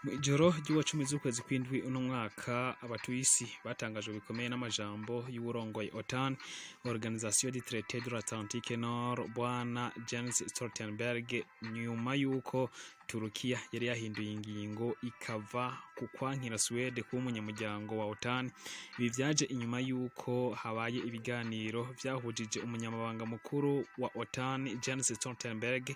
Mu ijoro ry'uwa 10 z'ukwezi kw'indwi uno mwaka, abatuye isi batangajwe bikomeye n'amajambo y'uwurongoye OTAN, Organisation du Traité de l'Atlantique Nord, Bwana Jens Stoltenberg, nyuma y'uko Turukiya yari yahinduye ingingo ikava ku kwankira Suwede kuba umunyamuryango wa OTAN. Ibi vyaje inyuma y'uko habaye ibiganiro vyahujije umunyamabanga mukuru wa OTAN Jens Stoltenberg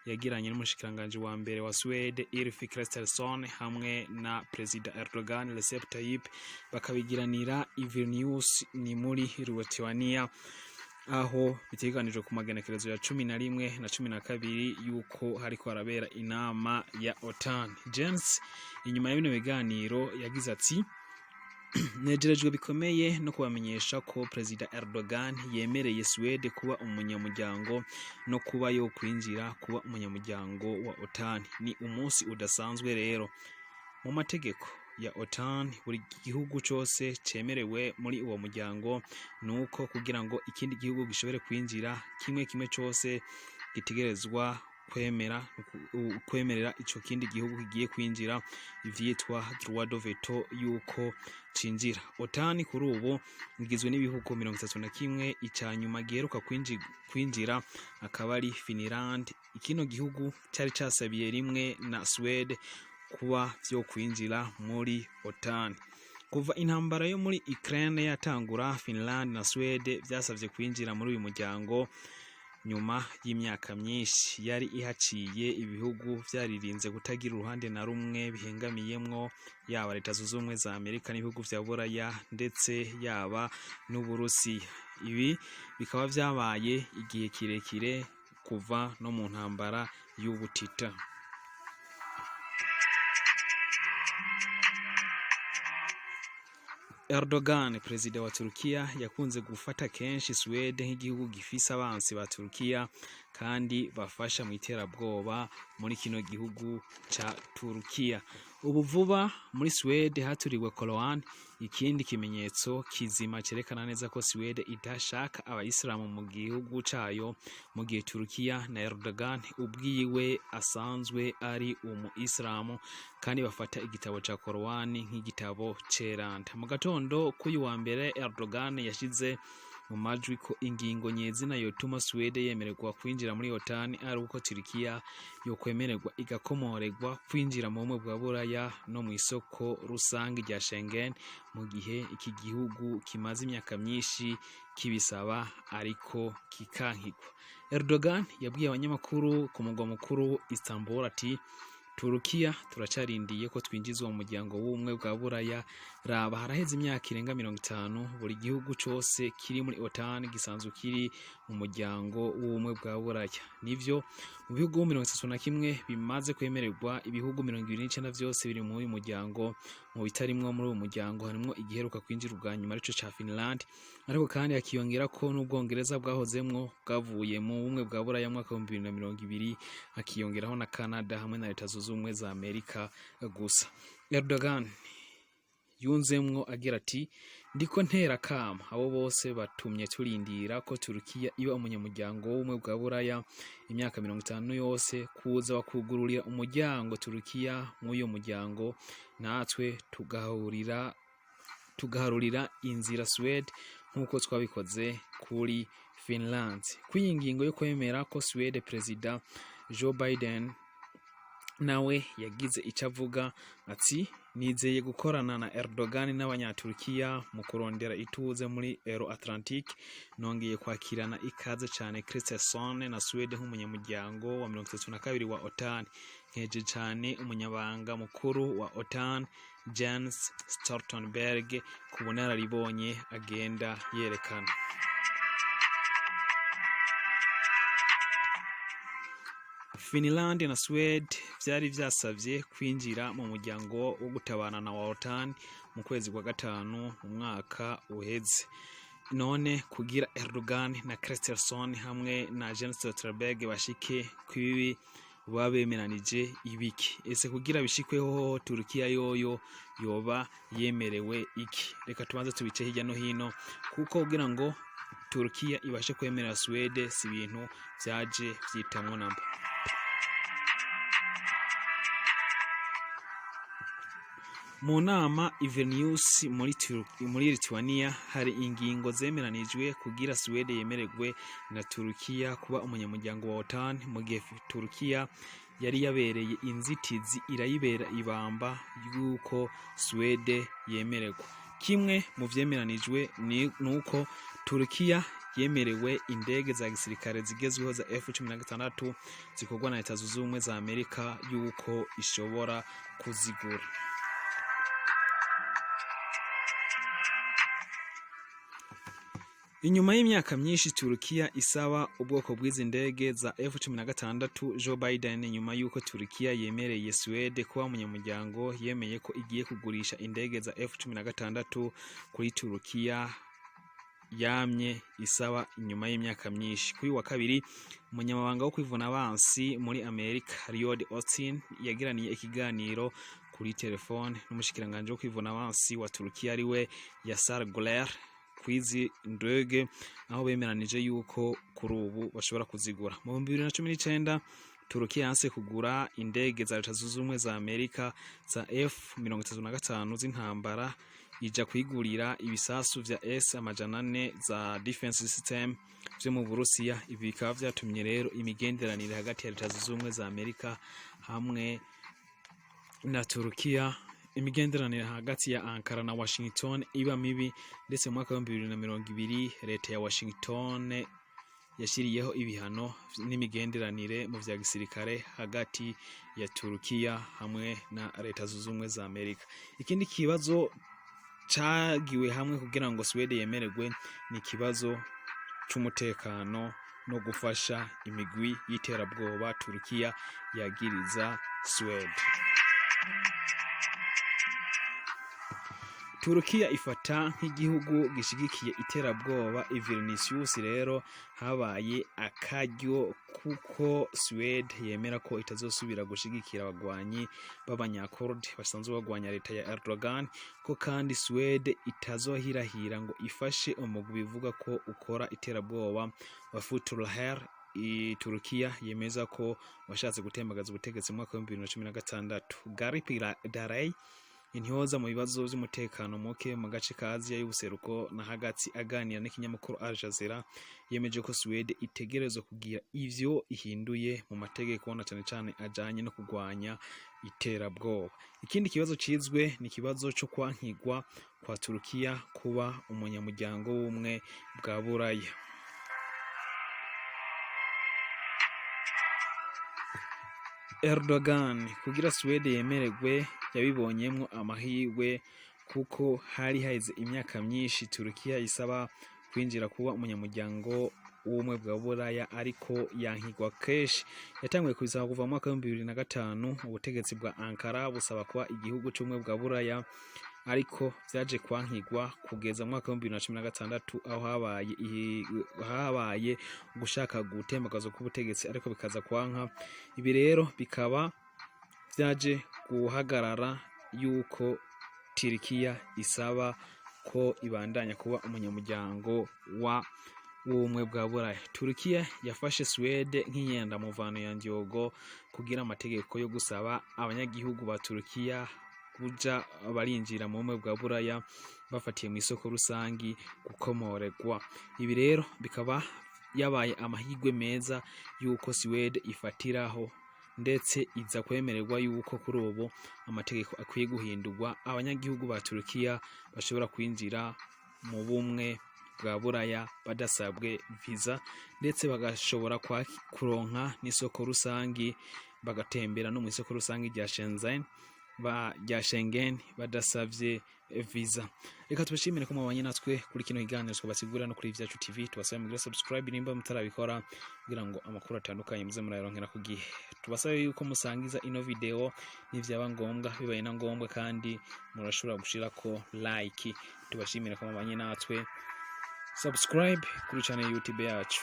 yagiranye n'umushikiranganji wa mbere wa Suwede Ulf Kristersson hamwe na Perezida Erdogan Recep Tayyip, bakabigiranira i Vilnius, ni muri Lithuania, aho bitegekanijwe ku magenekerezo ya 11 na 12 yuko hariko harabera inama ya OTAN. Jens inyuma ya bino biganiro yagize ati: "Nejerejwe bikomeye no kubamenyesha ko Perezida Erdogan yemereye Suwede kuba umunyamuryango no kuba yo kwinjira kuba umunyamuryango wa OTAN. Ni umunsi udasanzwe rero. Mu mategeko ya OTAN, buri gihugu cose cemerewe muri uwo muryango nuko kugira ngo ikindi gihugu gishobore kwinjira, kimwe kimwe cose gitegerezwa kwemera kwemerera ico kindi gihugu kigiye kwinjira, ivyitwa droit de veto, yuko cinjira." OTAN kuri ubu igizwe n'ibihugu 31, ica nyuma giheruka kwinjira akaba ari Finland. Ikino gihugu cari casabiye rimwe na Suwede kuba vyo kwinjira muri OTAN. Kuva intambara yo muri Ukraine yatangura, Finland na Suwede vyasavye kwinjira muri uyu muryango nyuma y'imyaka myinshi yari ihaciye ibihugu vyaririnze kutagira uruhande na rumwe bihengamiyemwo, yaba Leta Zunze Ubumwe za Amerika n'ibihugu vya Buraya, ndetse yaba n'Uburusiya. Ibi bikaba vyabaye igihe kirekire kuva no mu ntambara y'ubutita. Erdogan, perezida wa Turukiya, yakunze gufata kenshi Suwede nk'igihugu gifise abansi ba Turukiya kandi bafasha mu iterabwoba muri kino gihugu ca Turukiya. Ubu vuba muri Suwede haturiwe Koran, ikindi kimenyetso kizima cerekana neza ko Suwede idashaka abayisilamu mu gihugu cayo, mu gihe Turukiya na Erdogan ubwiwe asanzwe ari umu Isilamu kandi bafata igitabo ca Korowani nk'igitabo ceranda. Mu gatondo k'uyu wa mbere, Erdogan yashize mu majwi ko ingingo nyezina yotuma Suwede yemererwa kwinjira muri OTAN ari uko Turukiya yokwemererwa igakomorerwa kwinjira mu bumwe bwa Buraya no mu isoko rusange rya Schengen, mu gihe iki gihugu kimaze imyaka myinshi kibisaba ariko kikankigwa. Erdogan yabwiye abanyamakuru ku mugwa mukuru Istanbul ati: "Turukiya turacarindiye ko twinjizwa mu muryango w'ubumwe bwa Buraya. Raba, haraheze imyaka irenga 50 buri gihugu cose kiri muri OTAN gisanzwe kiri mu muryango w'ubumwe bwa Buraya. Nivyo, mu bihugu 31 bimaze kwemererwa, ibihugu 29 vyose biri muri uyu muryango. Mu bitarimwo muri uyu muryango harimwo igiheruka kwinjira ubwa nyuma, arico ca Finland, ariko kandi hakiyongera ko n'Ubwongereza bwahozemwo bwavuye mu bumwe bwa Buraya mu mwaka wa 2020, hakiyongeraho na Canada hamwe na Leta Zunze Ubumwe za Amerika gusa." Erdogan yunzemwo agira ati: "Ndiko ntera kama abo bose batumye turindira ko Turukiya iba umunyamuryango w'ubumwe bwa Buraya imyaka 50 yose, kuza bakugururira umuryango Turukiya mw'uyo muryango, natwe tugaharurira inzira Suwede nk'uko twabikoze kuri Finland." Kw'iyi ngingo yo kwemera ko Suwede, Perezida Joe Biden nawe yagize ico avuga ati: "Nizeye gukorana na Erdogan n'abanyaturukiya mu kurondera ituze muri Euro Atlantique. Nongeye kwakirana ikaze cane Kristersson na Suwede nk'umunyamuryango wa 32 wa OTAN. Nkeje cane umunyabanga mukuru wa OTAN Jens Stoltenberg ku bunararibonye agenda yerekana." Finland na Suwede vyari vyasavye kwinjira mu muryango wo gutabarana wa OTAN mu kwezi kwa gatanu mu mwaka uheze. None kugira Erdogan na Kristersson hamwe na Jens Stoltenberg bashike kwibi babemeranije ibiki? Ese kugira bishikweho, Turukiya yoyo yoba yemerewe iki? Reka tubanze tubice hirya no hino, kuko kugira ngo Turukiya ibashe kwemerera Suwede si ibintu vyaje vyitamwo namba. Mu nama i Vilnius muri Lithuania hari ingingo zemeranijwe kugira Suwede yemererwe na Turukiya kuba umunyamuryango wa OTAN, mu gihe Turukiya yari yabereye inzitizi irayibera ibamba y'uko Suwede yemererwa. Kimwe mu vyemeranijwe ni nuko Turukiya yemerewe indege za gisirikare zigezweho za F-16 zikorwa na Leta Zunze Ubumwe za Amerika, yuko ishobora kuzigura. Inyuma y'imyaka myinshi Turukiya isaba ubwoko bw'izi ndege za F-16, Joe Biden, nyuma y'uko Turukiya yemereye Suwede kuba umunyamuryango, yemeye ko igiye kugurisha indege za F-16 kuri Turukiya yamye isaba inyuma y'imyaka myinshi. Kuri wa kabiri, umunyamabanga wo kwivuna abansi muri Amerika Lloyd Austin yagiraniye ikiganiro kuri telefone n'umushikiranganji wo kwivuna abansi wa Turukiya ariwe Yasar Güler kwizi ndege, aho bemeranije yuko kuri ubu bashobora kuzigura. Mu 2019 Turukiya yanse kugura indege za Leta Zunze Ubumwe za Amerika za F-35 z'intambara, ija kwigurira ibisasu vya S-400 za defense system vyo mu Burusiya. Ibi bikaba vyatumye rero imigenderanire hagati ya Leta Zunze Ubumwe za Amerika hamwe na Turukiya, imigenderanire hagati ya Ankara na Washington iba mibi. Ndetse mu mwaka wa 2020 leta ya Washington yashyiriyeho ibihano n'imigenderanire mu vya gisirikare hagati ya Turukiya hamwe na Leta Zunze Ubumwe za Amerika. Ikindi kibazo cagiwe hamwe kugira ngo Suwede yemererwe ni ikibazo c'umutekano no gufasha imigwi y'iterabwoba Turukiya yagiriza Suwede. Turukiya ifata nk'igihugu gishigikiye iterabwoba. I Vilnius rero habaye akaryo kuko Suwede yemera ko itazosubira gushigikira abagwanyi b'abanyakurd basanzwe bagwanya leta ya Erdogan, ko kandi Suwede itazohirahira ngo ifashe umugwi bivuga ko ukora iterabwoba wa Fethullah. Turukiya yemeza ko washatse gutembagaza ubutegetsi mu mwaka wa 2016. Garip Darey, intyoza mu bibazo vy'umutekano muke mu gace ka Aziya y'ubuseruko na hagati, aganira n'ikinyamakuru Al Jazeera, yemeje ko Suwede itegerezwa kugira ivyo ihinduye mu mategeko, na cane cane ajanye no kugwanya iterabwoba. Ikindi kibazo cizwe ni ikibazo co kwankigwa kwa Turukiya kuba umunyamuryango w'ubumwe bwa Buraya. Erdogan kugira Suwede yemererwe yabibonyemwo amahirwe, kuko hari haheze imyaka myinshi Turukiya isaba kwinjira kuba umunyamuryango w'ubumwe bwa Buraya, ariko yankigwa kenshi. Yatanguye kubisaba kuva mu mwaka wa 2005, ubutegetsi bwa Ankara busaba kuba igihugu c'ubumwe bwa Buraya, ariko vyaje kwankigwa kugeza mu mwaka wa 2016, aho habaye gushaka gutembagaza k'ubutegetsi, ariko bikaza kwanka. Ibi rero bikaba vyaje guhagarara yuko Turikiya isaba ko ibandanya kuba umunyamuryango wa w'ubumwe bwa Buraya. Turukiya yafashe Suwede nk'inyendamuvano ya ndyogo kugira amategeko yo gusaba abanyagihugu ba Turukiya kuja barinjira mu bumwe bwa Buraya bafatiye mu isoko rusangi gukomoregwa. Ibi rero bikaba yabaye amahirwe meza yuko Suwede ifatiraho, ndetse iza kwemererwa yuko kuri ubu amategeko akwiye guhindurwa, abanyagihugu ba Turukiya bashobora kwinjira mu bumwe bwa Buraya badasabwe visa, ndetse bagashobora kuronka n'isoko rusangi, bagatembera no mu isoko rusangi rya Schengen ba rya Schengen badasavye visa. Reka tubashimire ko mwabanye natwe kuri kino kiganiro twabasigurira no kuri Vyacu TV. Tubasabe mugire subscribe nimba mutarabikora, kugira ngo amakuru atandukanye muze murayaronkera ku gihe. Tubasabe yuko musangiza ino video nivyaba ngombwa, bibaye na ngombwa kandi murashobora gushirako like. Tubashimire ko mwabanye natwe. Subscribe kuri channel YouTube yacu.